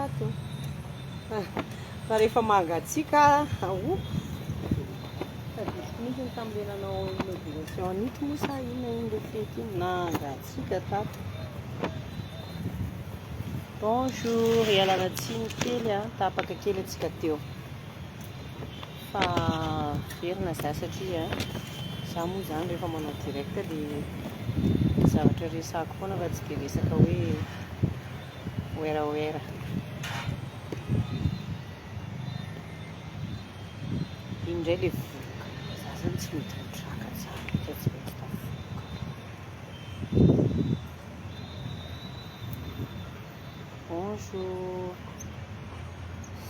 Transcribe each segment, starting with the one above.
tato. Fa rehefa mangatsiaka, o! Tadidiko mihitsy ny tamin'ilay nanao inauguration an'ito moa sa inona iny ilay fety iny, nangatsiaka tato. Bonjour, ialana tsiny kely a, tapaka kely antsika teo. Fa verina za satria za moa zany rehefa manao direct dia zavatra resahako foana fa tsy dia resaka hoe werawera. Iny indray ilay vovoka. Za zany tsy mety mitraka tsara satria tsy mety tafavoaka. Bonjour.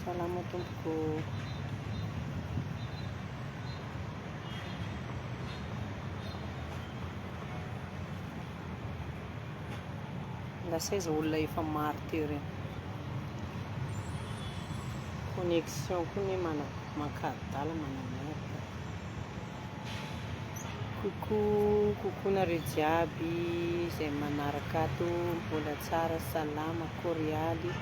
Salama tompoko. Lasa aiza olona efa maro teo ireny. Connexion koa ne mana mankadala manamerde. Coucou, coucou nareo jiaby izay manaraka ato, mbola tsara, salama, korialy.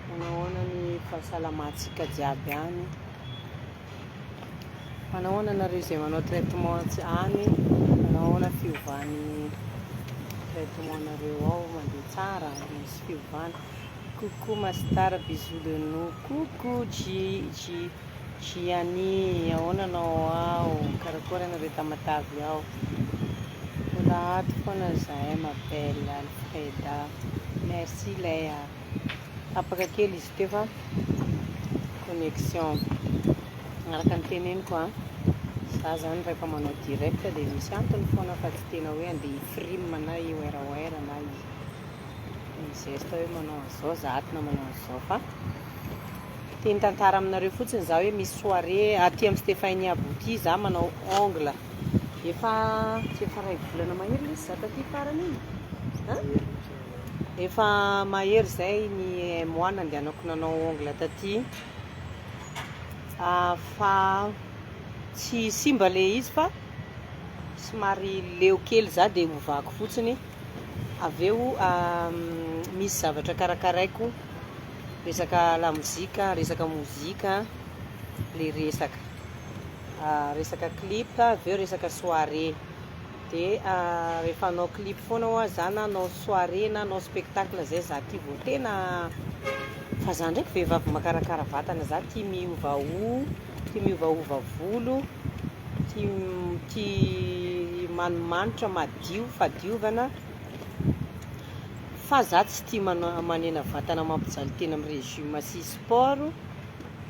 Manao ahoana ny fahasalamantsika jiaby any? Manao ahoana nareo izay manao traitement any? Manao ahoana fiovan'ny traitement nareo ao? Mandeha tsara? Misy fiovana? Coucou ma star bisous de nous coucou G Gianni ahoana anao ao karakory anareo Tamatave ao mbola ato foana zahay ma belle Alfreda merci lay a tapaka kely izy teo fa connexion araka ny teneniko a za zany rehefa manao direct dia misy antony foana fa tsy tena hoe andeha hifrime na hiwerawera na Ny geste hoe manao an'izao za ato na manao an'izao fa te nitantara aminareo fotsiny za hoe misy soirée aty amin'ny Stephania Boutique za manao ongle efa tsy efa ray volana mahery lesy za taty farany iny an efa mahery zay ny un mois nandehanako nanao ongle taty fa tsy simba le izy fa somary leo kely za dia ovako fotsiny Avy eo misy zavatra karakaraiko resaka lamozika, resaka mozika le resaka, resaka clip avy eo resaka soirée, de rehefa hanao clip foana hoa za na hanao soirée na hanao spectacle zay za ty vao tena, fa za ndraiky vehivavy makarakara vatana za tia miova hoho, tia miovaova volo. Tia tia manimanitra, madio, fahadiovana, fa za tsy tia mana- manena vatana mampijaly tena amin'ny régime sy sport,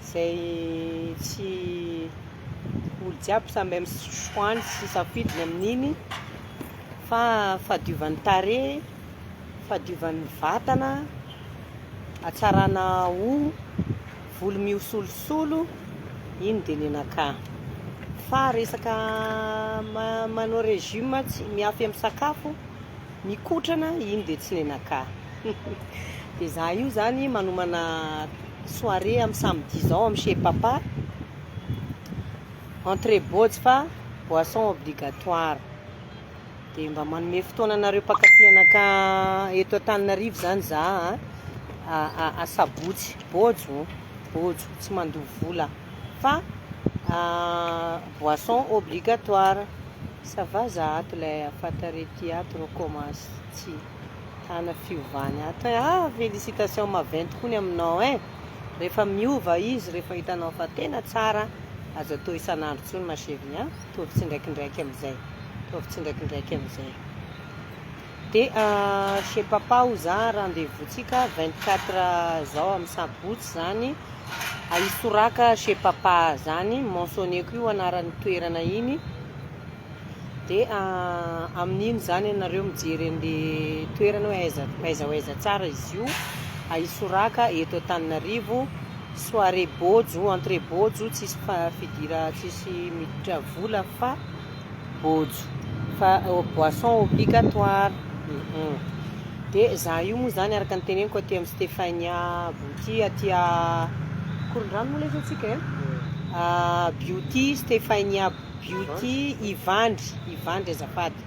zay tsy olo jiaby samby amin'ny choix-ny sy safidiny amin'iny fa fahadiovan'ny tarehy, fahadiovan'ny vatana, hatsarana hoho. Volo mihosolosolo, iny dia nenakà. Fa resaka manao régime tsy miafy amin'ny sakafo, mikotrana, iny dia tsy nenakà. Dia za io zany manomana soirée amin'ny samedi zao amin'ny chez papa, entrée bôjy fa boisson obligatoire. Dia mba manome fotoana anareo mpankafy anaka eto Antananarivo zany za a, asabotsy, bôjo, bôjo, tsy mandoa vola fa boisson obligatoire. Ça va za ato ilay afatare ty ato rô commence tsy tana fiovany ato eh, ah félicitation maventy koa ny aminao eh, rehefa miova izy rehefa hitanao fa tena tsara aza atao isan'andro tsony ma chérie a. Ataovy tsindraikindraiky amin'izay. Ataovy tsindraikindraiky amin'izay. Dia chez papa hoy za rendez-vous tsika 24 zao amin'ny sabotsy zany Isoraka chez papa zany mentionner-ko io anaran'ny toerana iny dia amin'iny zany ianareo mijery an'le toerana hoe aiza aiza ho aiza tsara izy io Isoraka eto Antananarivo Soirée bôjo, entrée bôjo, tsisy fidira tsisy miditra vola fa bôjo fa boisson obligatoire hum de za io moa zany araka ny teneniko aty amin'ny Stephania Beauty aty Ankorondrano moa ilay izy antsika e Beauty Stephania Beauty Ivandry Ivandry azafady.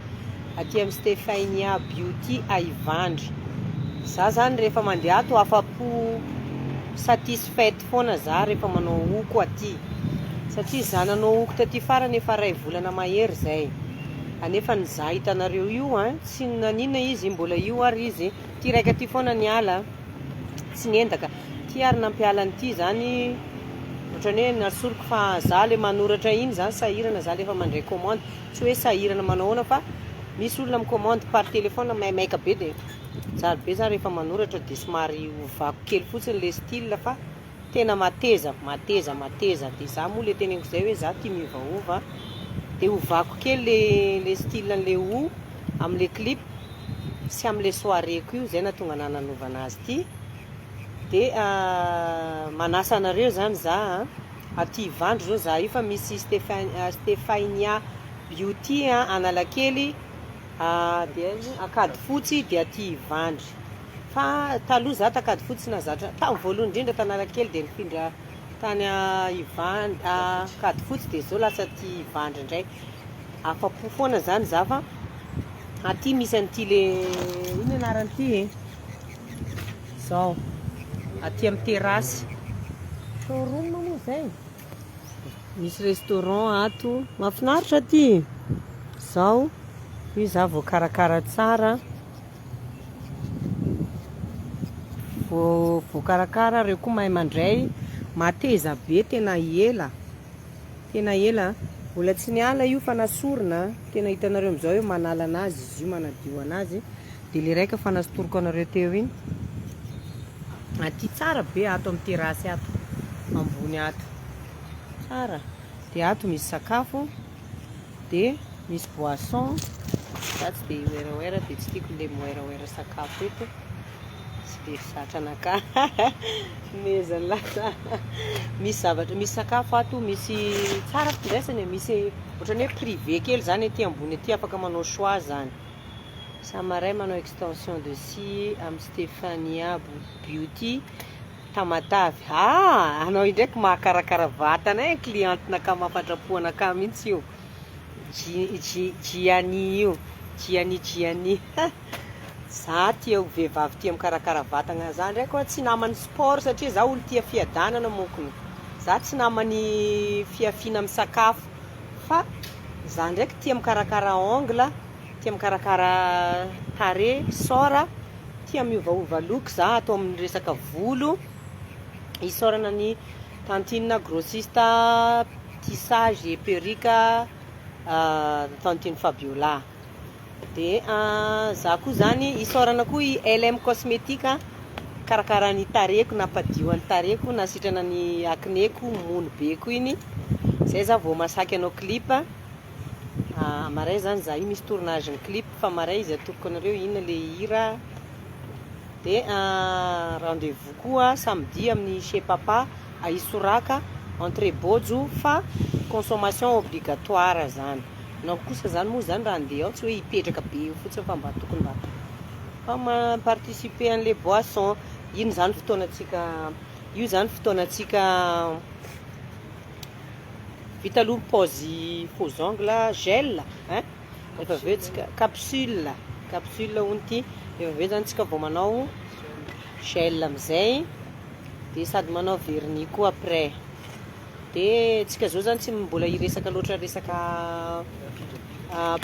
aty amin'ny Stephania Beauty à Ivandry. Za zany rehefa mandeha ato afa-po, satisfaite foana za rehefa manao hoho aty, satria za nanao hoho taty farany efa ray volana mahery zay, anefa ny za hitanareo io an, tsy naninona izy mbola io ary izy, ty raika ty foana niala, tsy niendaka, ty ary nampiala an'ity zany ohatrany hoe nasoriko fa za le manoratra iny zany sahirana za le efa mandray commande, tsy hoe sahirana manao ahoana fa misy olona mi-commande par téléphone maimaika be dia mijaly be za rehefa manoratra dia somary ovako kely fotsiny le style fa tena mateza, mateza, mateza dia za moa le teneniko zay hoe za tia miovaova dia ovako kely le le style an'le hoho am'le clip sy am'le soirée-ko io, zay nahatonga anahy nanovana azy ity. Dia manasa anareo zany za aty Ivandry zao za io fa misy Stephania Beauty Analakely dia Ankadifotsy dia aty Ivandry. Fa taloha za t'Ankadifotsy tsy nahazatra, tamin'ny voalohany indrindra t'Analakely dia nifindra tany Ivandry Ankadifotsy dia zao lasa aty Ivandry indray. Afa-po foana zany za fa aty misy an'ity le inona anaran'ity e? Zao, aty amin'ny terrasse. Showroom moa zay. Misy restaurant ato. Mahafinaritra aty. Zao, io za voakarakara tsara. Voakarakara, reo koa mahay mandray. Mateza be, tena ela. Tena ela. Mbola tsy niala io fa nasorina. Tena hitanareo amin'izao hoe manala anazy izy io, manadio anazy. Dia le raika fa nasoriko anareo teo iny. Aty tsara be ato amin'ny terrasse ato. Ambony ato. Tsara. Dia ato misy sakafo. Dia misy boisson. Za tsy dia hiwerawera dia tsy tiako le miwerawera sakafo eto. Tsy dia zatra anakahy. Mezany lasa. Misy zavatra, misy sakafo ato, misy tsara fifandraisana e, misy ohatran'ny hoe privé kely zany aty ambony aty afaka manao choix zany. Samaray manao extension de cils amin'ny Stephania Beauty Tamatave. Ah, anao indraiky mahakarakara vatana e, cliente-nakahy mahafatrapo anakahy mihitsy io. Gianni io, Gianni Gianni. Za tia vehivavy tia mikarakara vatagna. Za ndraiky koa tsy naman'ny sport satria za olo tia fiadanana mokony. Za tsy naman'ny fiafiana amin'ny sakafo fa za ndraiky tia mikarakara ongle, tia mikarakara tarehy, sora, tia miovaova loko za atao amin'ny resaka volo. Isaorana ny tantine grossiste tissage et perruque tantine Fabiola. Dia za koa zany isaorana koa i LM Cosmétique karakara ny tarehiko, nampadio ny tarehiko, nasitrana ny acné-ko, mony be koa iny. Zay za vao masaky hanao clip. Maray zany za io misy tournage ny clip fa maray izy atoroko anareo inona le hira. Dia rendez-vous koa samedi amin'ny chez papa à Isoraka entrée Bojo fa consommation obligatoire zany. Anao kosa zany moa zany raha andeha ao tsy hoe hipetraka be eo fotsiny fa mba tokony mba participer an'le boisson. Iny zany fotoanantsika io zany fotoanantsika vita aloha pause faux ongle gel hein rehefa avy eo tsika capsule, capsule hono ity, rehefa avy eo zany tsika vao manao gel amizay dia sady manao vernis koa après. Dia tsika zao zany tsy mbola hiresaka loatra resaka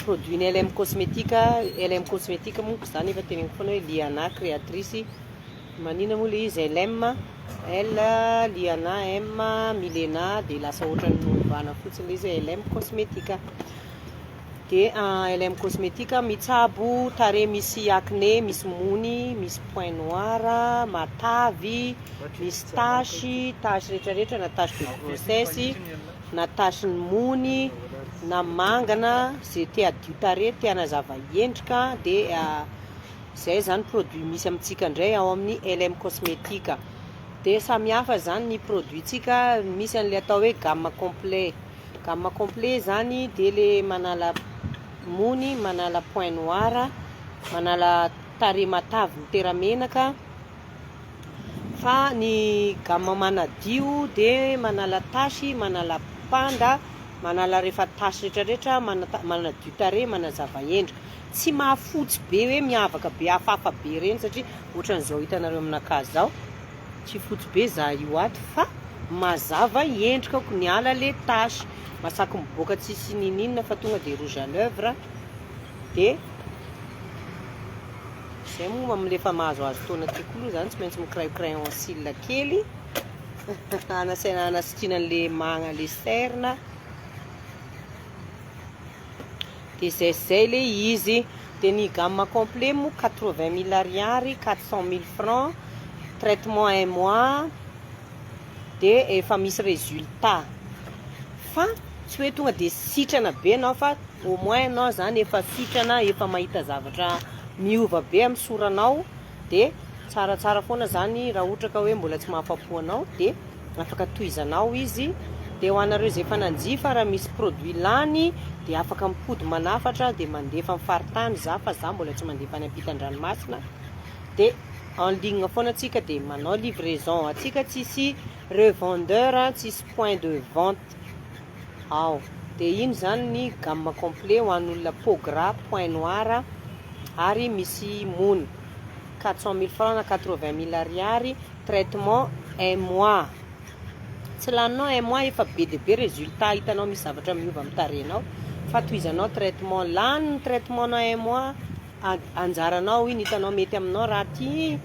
produit ny LM Cosmétique. LM Cosmétique moa zany efa teneniko foana hoe Liana créatrice. Manina moa le izy LM, L, Liana, M, Milena dia lasa ohatran'ny novana fotsiny le izy hoe LM Cosmétique. Dia LM Cosmétique mitsabo tarehy misy acné, misy mony, misy point noir, matavy, misy tache, tache rehetrarehetra na tache de grossesse, na tache ny mony, na mangana, zay te hadio tarehy, te hanazava endrika dia zay zany produit misy amintsika indray ao amin'ny LM Cosmétique. Dia samihafa zany ny produit-tsika, misy an'ilay atao hoe gamme complet. Gamme complet zany dia le manala mony, manala point noir, manala tarehy matavy mitera-menaka. Fa ny gamme manadio dia manala tache, manala panda, Manala rehefa tasy retraretra, manadio tarehy, manazava endrika. Tsy mahafotsy be hoe miavaka be hafahafa be ireny satria ohatran'izao hitanareo aminakahy zao. Tsy fotsy be za io ato fa mazava endrikako niala le tache. Masaky miboaka tsisy niniana fa tonga de rouge à lèvre de zay moa amle efa mahazoazo taona ty koa aloha zany tsy maintsy mi-crayon crayon cils kely anasaina anasitrina an'le magna le cerne de zay sy zay le izy. De ny gamme complet moa 80 000 ariary, 400 000 francs, traitement un mois de efa misy résultat. Fa tsy hoe tonga de sitrana be anao fa au moins anao zany efa sitrana, efa mahita zavatra miova be amin'ny soranao de tsaratsara foana zany raha ohatra ka hoe mbola tsy mahafapo anao de afaka tohizanao izy. De ho anareo izay efa nanjifa raha misy produit lany de afaka mipody manafatra de mandefa amin'ny faritany za fa za mbola tsy mandefa any ampitan-dranomasina de en ligne foana atsika de manao livraison atsika, tsisy revendeur, tsisy point de vente ao. De iny zany ny gamme complet ho an'olona peau gras, point noir ary misy mony, 400 000 francs na 80 000 ariary, traitement un mois. Tsy laninao un mois efa be dia be résultat hitanao misy zavatra miova amin'ny tarehinao fa tohizanao traitement. Lany ny traitement nao un mois, anjaranao iny, hitanao mety aminao raha ty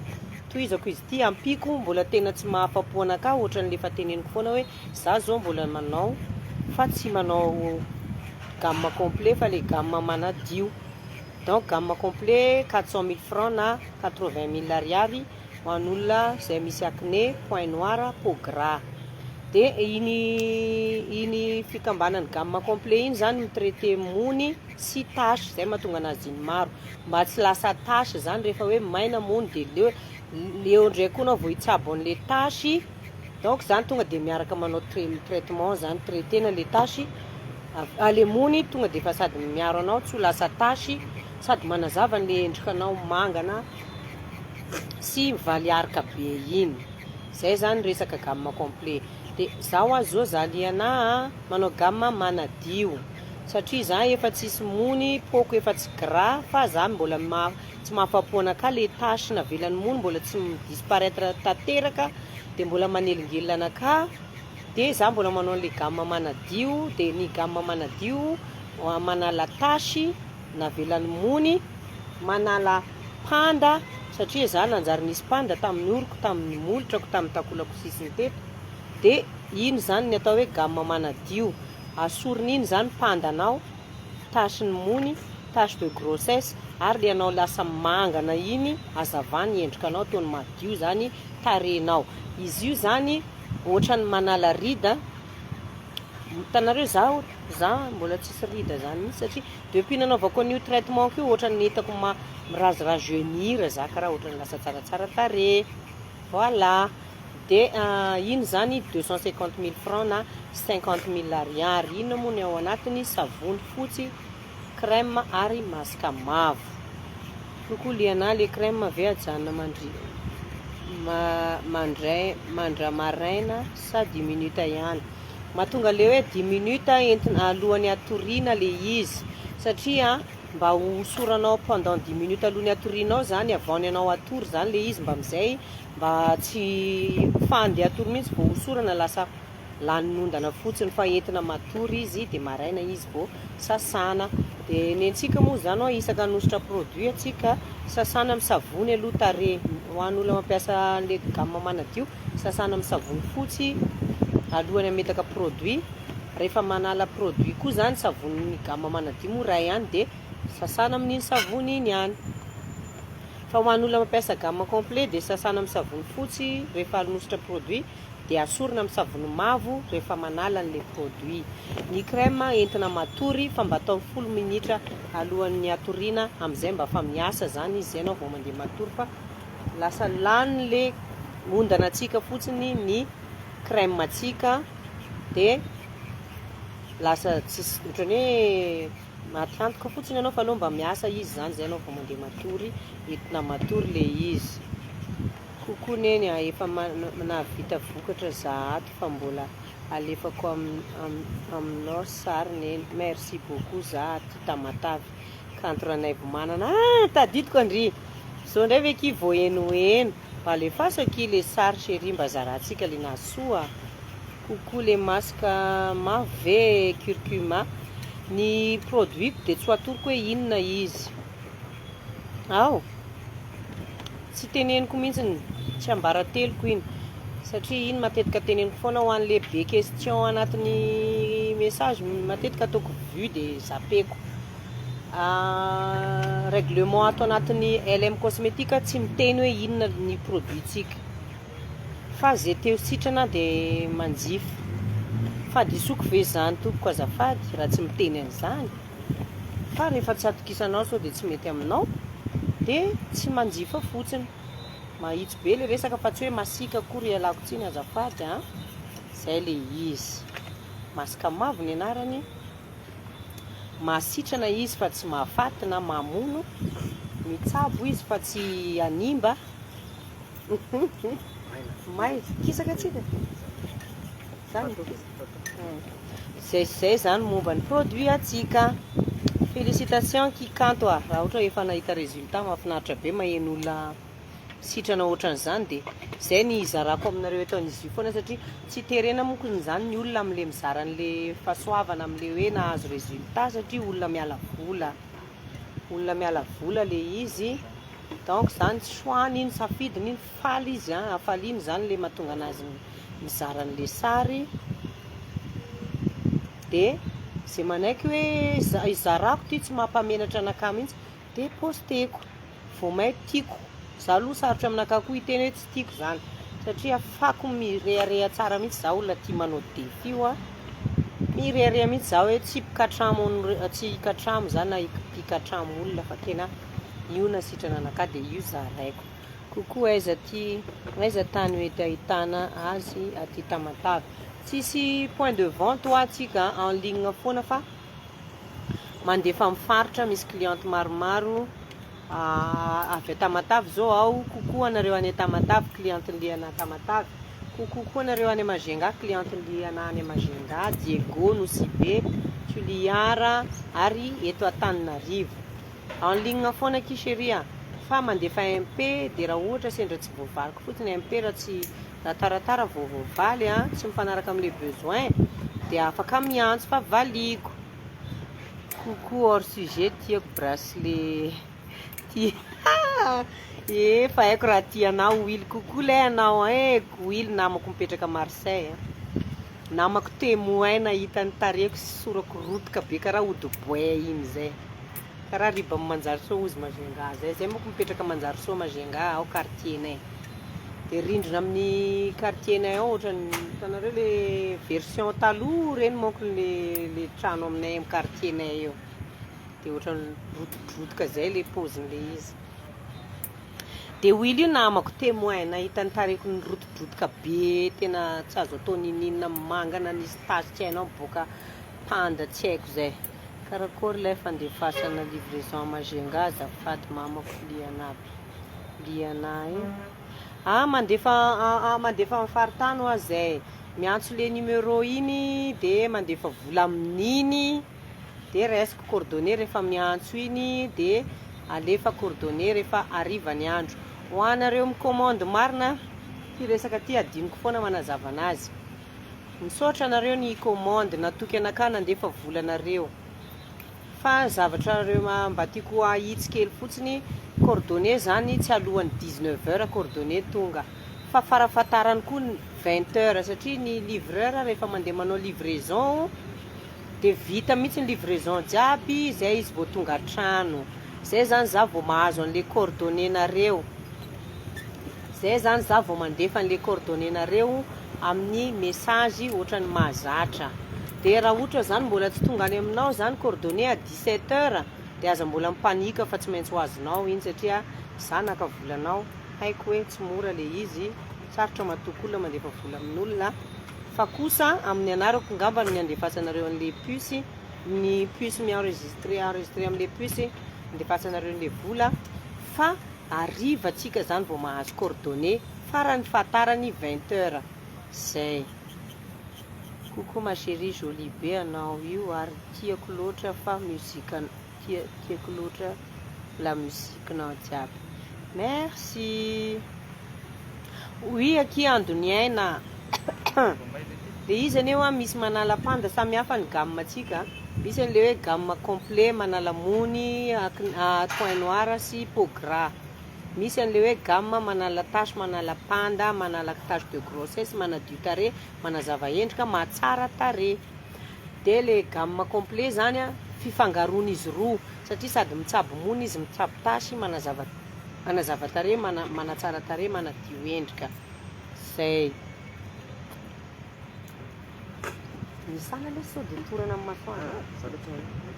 tohizako izy ity, ampiko mbola tena tsy mahafapo anakahy ohatran'le efa teneniko foana hoe za zao mbola manao fa tsy manao gamme complet fa le gamme manadio. Donc gamme complet 400 000 francs na 80 000 ariary ho an'olona izay misy acné, point noir, peau gras. De iny fikambanan'ny gamme complet iny zany mi-traiter mony sy tache, zay mahatonga anazy iny maro. Mba tsy lasa tache zany rehefa hoe maina mony de leo eo indray koa anao vao hitsabo an'le tache. Donc zany tonga de miaraka manao traitement zany, traitena le tache, le mony tonga de efa sady miaro anao tsy ho lasa tache sady manazava an'le endrikanao mangana sy mivaliarika be iny. Zay zany resaka gamme complet. De zaho azy zao za liana manao gamme manadio satria za efa tsisy mony, peau-ko efa tsy gras fa za mbola tsy mahafapo anakahy le tache navelan'ny mony mbola tsy mi-disparaître tanteraka de mbola manelingelina anakahy de za mbola manao an'le gamme manadio. De ny gamme manadio manala tache navelan'ny mony, manala panda satria za nanjary nisy panda tamin'ny oroko, tamin'ny molotrako, tamin'ny takolako sisiny teto. De iny zany ny atao hoe gamme manadio, asorina iny zany pandanao, tache ny mony, tache de grossesse ary le anao lasa mangana iny, azavany endrikanao ataony madio zany tarehinao. Izy io zany ohatran'ny manala ride. Hitanareo za mbola tsisy ride zany mihitsy satria depuis nanaovako an'io traitement ko io ohatran'ny hitako mi-rajeunir za, karaha ohatran'ny lasa tsaratsara tarehy. Voilà. De iny zany 250 000 francs na 50 000 ariary. Inona moa ny ao anatiny? Savony fotsy, crème ary masque mavo. Coucou Liana, le crème ve ajanona mandri mandray mandra-maraina sa 10 minutes ihany? Mahatonga le hoe 10 minutes entina alohan'ny hatoriana le izy satria mba hosoranao pendant 10 minutes alohan'ny hatorianao zany, avant ny anao hatory zany le izy, mba amizay mba tsy fa andeha hatory mihitsy vao hosorana lasa lanin'ondana fotsiny fa entina matory izy de maraina izy vao sasana. De nentsika moa zany hoa isaka hanosotra produit atsika sasana amin'ny savony aloha tarehy. Ho an'olona mampiasa an'le gamme manadio, sasana amin'ny savony fotsy alohan'ny hametaka produit. Rehefa manala produit koa zany savony gamme manadio moa ray ihany de sasana amin'iny savony iny ihany. Fa ho an'olona mampiasa gamme complet de sasana amin'ny savony fotsy rehefa hanosotra produit, de asorina amin'ny savony mavo rehefa manala an'le produit. Ny crème entina matory fa mba atao 10 minitra alohan'ny hatoriana amizay mba fa miasa zany izy zay anao vao mandeha matory fa lasa lany le ondana atsika fotsiny ny crème atsika de lasa tsisy ohatrany hoe maty antoka fotsiny ianao fa aleo mba miasa izy zany zay anao vao mandeha matory, entina matory le izy. Coucou neny a, efa nahavita vokatra za ato fa mbola Alefako aminao sary neny. Merci beaucoup za aty Tamatave. Kanto Ranaivomanana. Ah, tadidiko andry. Zao indray ve ki vao henoheno. Mba alefaso akia le sary chérie mba zarantsika le nahasoa. Coucou le masque mavo ve curcuma. Ny produit-ko dia tsy ho atoroko hoe inona izy. Ao. Tsy teneniko mihitsy, tsy ambarateloko iny. Satria iny matetika teneniko foana ho an'le be question anatin'ny message matetika ataoko vu dia zapeko. Règlement ato anatin'ny LM Cosmétique tsy miteny hoe inona ny produit-tsika. Fa ze te ho sitrana dia manjifa. Fahadisoako ve izany tompoko azafady raha tsy miteny an'izany? Fa rehefa tsy atokisanao sao dia tsy mety aminao dia tsy manjifa fotsiny. Mahitsy be le resaka fa tsy hoe masiaka akory ialako tsiny azafady a. Zay le izy. Masque mavo ny anarany. Mahasitrana izy fa tsy mahafaty na mamono. Mitsabo izy fa tsy hanimba. May. Kisaka tsika. Zany. Zay sy zay zany momba ny produit atsika. Félicitation Kikanto a. Raha ohatra efa nahita résultat, mahafinaritra be maheno olona sitrana ohatran'izany, dia zay ny hizarako aminareo eto an'izy io foana, satria tsy terena monko zany ny olona amin'le mizara an'le fahasoavana amin'le hoe nahazo résultat, satria olona miala vola le izy. Donc zany choix-ny iny, safidiny iny, faly izy a, hafaliany zany le mahatonga anazy mizara an'le sary. De zay manaiky hoe izarako ty, tsy mampamenatra anakahy mihitsy, de posteko vao may tiako za aloha. Sarotra aminakahy koa hiteny hoe tsy tiako zany, satria afako mirehareha tsara mihitsy za, olona tia manao défi io a, mirehareha mihitsy za hoe tsy mpikatramo, tsy hikatramo zany na mpikatramo olona, fa tena io na sitrana anakahy de io zaraiko kokoa. Aiza ty, aiza tany mety ahitana azy aty Tamatave? Tsisy point de vente ho atsika, en ligne foana, fa mandefa amin'ny faritra misy cliente maromaro avy a Tamatave zao ao. Kokoa anareo any Tamatave, cliente liana Tamatave. Kokoa koa anareo any Majunga, cliente liana any Majunga, Diego, Nosy Be, Tuliara ary eto Antananarivo. En ligne foana ki chérie a, fa mandefa MP, de raha ohatra sendra tsy voavaliko fotsiny MP, raha tsy raha taratara vao voavaly a, tsy mifanaraka amin'le besoin, de afaka miantso fa valiko. Coucou, hors sujet, tiako bracelet ty efa haiko raha tianao Willy. Coucou lay anao e Willy, namako mipetraka Marseille, namako témoin nahita ny tareko sy sorako rotika be karaha hodi-boay iny zay, karaha riba Manjary Soa ozy Majunga zay. Zay manko mipetraka Manjary Soa Majunga ao quartier-nay, de rindrina amin'ny quartier-nay ao ohatrany hitanareo le version taloha reny manko le trano aminay amy quartier-nay eo, de ohatrany rotidrotika zay le paozin'le izy. De Willy io namako témoin nahita ny tareko nirotidrotika be, tena tsy azo atao nininona, mangana, nisy tasy tsy hainao miboaka panda tsy haiko zay. Karakory lay fandefasana livraison Majunga azafady mamako liana aby liana io? Ah, mandefa amin'ny faritany hoa zay, miantso le numéro iny, de mandefa vola amin'iny, de raisiko coordonnées rehefa miantso iny, de alefa coordonnées rehefa ariva ny andro. Ho anareo micommande marina ty resaka ty, adinoko foana manazava anazy. Misaotra anareo ny commande natoky anakahy nandefa volanareo, fa zavatra reo mba tiako ahitsy kely fotsiny: coordonnées zany tsy alohan'ny 19 heures coordonnées tonga, fa farafahatarany koa 20 heures, satria ny livreur rehefa mandeha manao livraison de vita mihitsy ny livraison jiaby zay izy vao tonga an-trano. Zay zany za vao mahazo an'le coordonnées nareo, zay zany za vao mandefa an'le coordonnées nareo amin'ny message ohatrany mahazatra. De raha ohatra zany mbola tsy tonga any aminao zany coordonnées à 17 heures, de aza mbola mipanika fa tsy maintsy ho azonao iny, satria za naka volanao, haiko hoe tsy mora le izy, sarotra matoky olona mandefa vola amin'olona, fa kosa amin'ny anarako ngamba ny andefasanareo an'le puce, ny puce mienregistre, enregistré amin'le puce andefasanareo an'le vola. Fa ariva tsika zany vao mahazo coordonnées, farany fahatarany 20 heures zay. Coucou ma chérie jolie be anao io ary tiako loatra fa musique tia tiako loatra la musique nao jiaby. Merci. Oui akia Andoniaina. Le izy anie hoa misy manala panda samy hafa ny gamme tsika. Misy an'le hoe gamme complet manala mony, point noir sy peau gras. Misy an'le hoe gamme manala tache, manala panda, manala tache de grossesse, manadio tarehy, manazava endrika, mahatsara tarehy. Dia le gamme complet zany an, fifangaroan'izy roa satria sady mitsabo mony izy mitsabo tache, manazava manazava tarehy, manatsara tarehy, manadio endrika. Zay. Misala lesy sao dia torana amin'ny masoandro.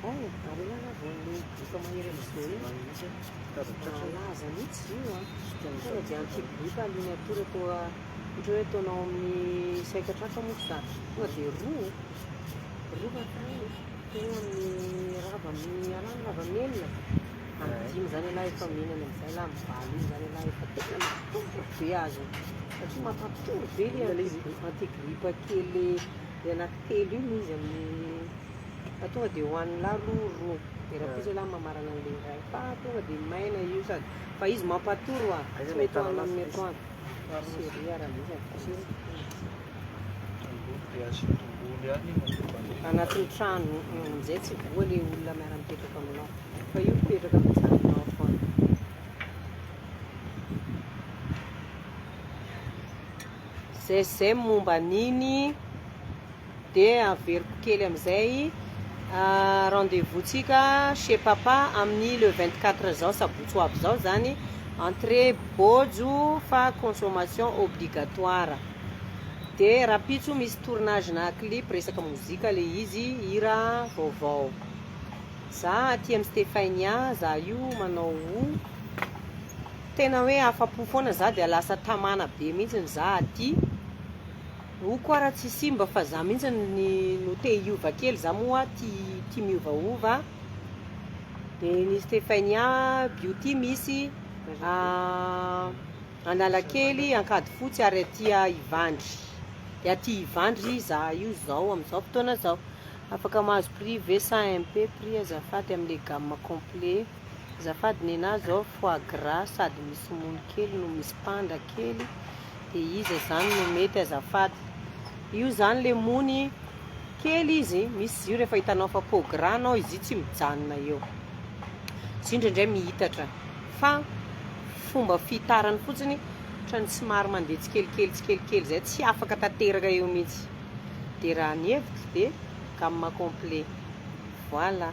Ay, ary ialahy vao ny grippe mahery amin'izao iny. Malaza mihitsy izy io an. Tonga dia anti-grippe aloha ny hatory atao ohatra hoe ataonao amin'ny saikatraka moa za. Tonga dia roa. Roa fahafarany. Teo amin'ny rava amin'ny alahany rava amin'ny enina. Amin'ny dimy zany ialahy efa mihinana amin'izay ialahy amin'ny valo iny zany ialahy efa tena matory be azy. Satria mampatory be le anti-grippe kely le le anankitelo iny izy amin'ny fa tonga dia hohanin'lah aloha roa. Dia rahampitso ialahy mamarana an'le iray. Fa tonga dia maina io sady fa izy mampatory hoa. Tsy mety hohanina amin'ny atoandro. Chérie ara mihitsy ny Anatin'ny trano amin'izay tsy voa le olona miara-mipetraka aminao fa io mipetraka amin'ny tranonao foana. Zay zay momba an'iny dia averiko kely amin'izay rendez-vous tsika chez papa amin'ny le 24 zao sabotsy ho avy zao zany entrée bojo fa consommation obligatoire. Dia rahampitso misy tournage na clip resaka mozika le izy hira vaovao. Za aty am Stephania za io manao o tena hoe afapo foana za dia lasa tamana be mihitsiny za aty. O koa raha tsy simba fa za mihitsiny no te hiova kely za moa tia tia miovaova. Dia ny Stephania beauty misy Analakely, Ankadifotsy ary aty Ivandry. Dia aty Ivandry izahay io izao amin'izao fotoana izao. Afaka mahazo prix ve sa MP prix azafady amin'ilay gamme complet azafady nenah zao foie gras sady misy mony kely no misy panda kely dia iza zany no mety azafady. Io zany le mony kely izy misy izy io rehefa hitanao fa peau gras anao izy io tsy mijanona eo. Izy io indraindray mihitatra fa fomba fihitarany fotsiny otrany somary mandeha tsikelikely tsikelikely zay tsy afaka tanteraka eo mihitsy de raha ny hevitro de gamme complet voilà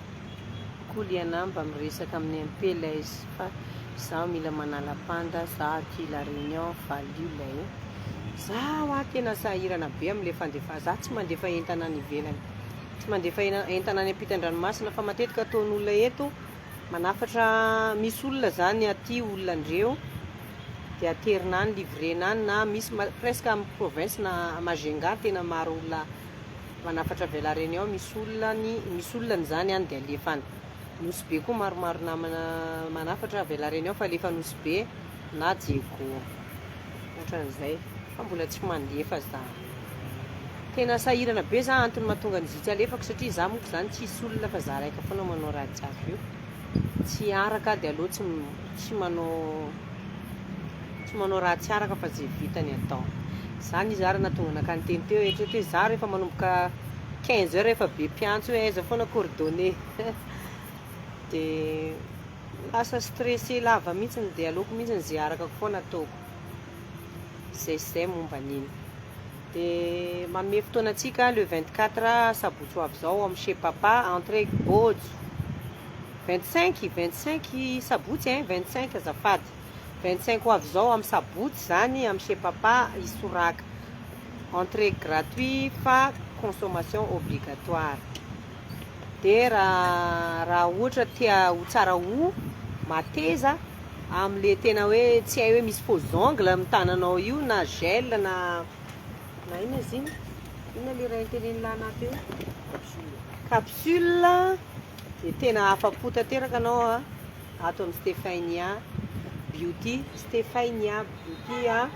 Coucou Liana mba miresaka amin'ny MP lay fa izaho mila manala panda za aty la réunion valio lay za hoa tena sahirana be amin'le fandefa za tsy mandefa entana any ivelany tsy mandefa entana any ampitan-dranomasina fa matetika ataon'olona eto Manafatra misy olona zany aty olona ndreo de aterina any livrena any na misy presque am province na Majunga tena maro olona manafatra avy à la Réunion misy olona ny misy olona ny zany any de alefa any Nosy Be koa maromaro namana manafatra avy à la Réunion fa alefa Nosy Be na Diego otran'izay fa mbola tsy mandefa za tena sahirana be za antony mahatonga an'izy tsy alefako satria za moko zany tsisy olona fa za raika foana manao raha jiaby io tsy araka de aleo tsy tsy manao tsy manao raha tsy araka fa ze vitany atao zany izy ary nahatonga nakany teny teo eritrereto hoe za rehefa manomboka 15 heures efa be mpiantso hoe aiza foana coordonnées de lasa stressé lava mihitsiny de aleoko mihitsiny ze arakako foana ataoko zay sy zay momba an'iny de manome fotoana antsika le 24 sabotsy ho avy zao amin'ny chez papa entrée Bojo 25 25 sabotsy hein 25 azafady 25 ho avy zao amin'ny sabotsy zany amin'ny chez papa Isoraka entrée gratuit fa consommation obligatoire de raha raha ohatra tia ho tsara ho mateza am'le tena hoe tsy hay hoe misy faux ongle amin'ny tananao io na gel na na inona izy iny inona le raha itenen'ny lahy teo capsule de tena afa-po tanteraka anao a ato amin'ny Stephania Beauty Stephania Beauty a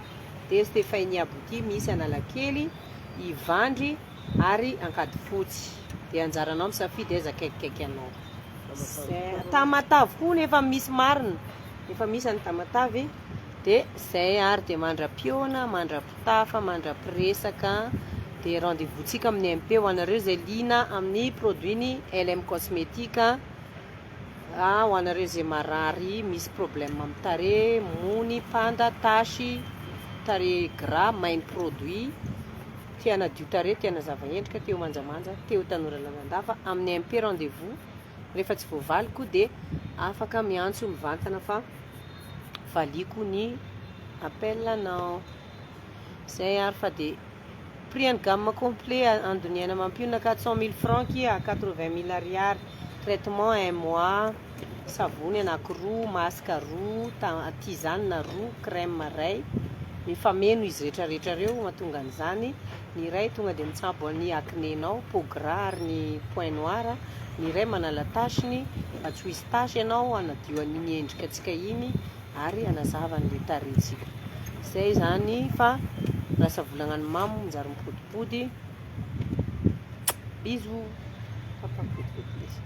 de Stephania Beauty misy Analakely Ivandry. ary Ankadifotsy. Dia anjaranao misafidy aiza akaikikaiky anao. Tamatave koa nefa misy marina. Efa misy any Tamatave. Dia zay ary dia mandra-pihaona, mandra-pitafa, mandra-piresaka. Dia rendez-vous-tsika amin'ny MP ho anareo izay liana amin'ny produit-ny LM Cosmétique. Ah, ho anareo izay marary, misy problème amin'ny tarehy, mony, panda, tache, tarehy gras, main produit, te hanadio tarehy, te hanazava endrika, te ho manjamanja, te ho tanora lalandava, amin'ny MP rendez-vous, rehefa tsy voavaliko dia afaka miantso mivantana fa valiako ny appel anao. Zay ary fa dia prix an'ny gamme complet Andoniaina Mampionona 400 000 francs ki à 80 000 ariary. Traitement un mois, savony anankiroa, masque roa, tisane roa, crème ray. Mifameno izy rehetrarehetra reo mahatonga an'izany. Ny iray tonga dia mitsabo ny acné-nao, peau gras ary ny point noir. Ny iray manala tache-ny mba tsy ho hisy tache ianao, hanadio an'iny endrika antsika iny ary hanazava an'ilay tarehintsika. Zay zany fa lasa volagna ny mamo manjary mipodipody. Bisous. Papa vetivety.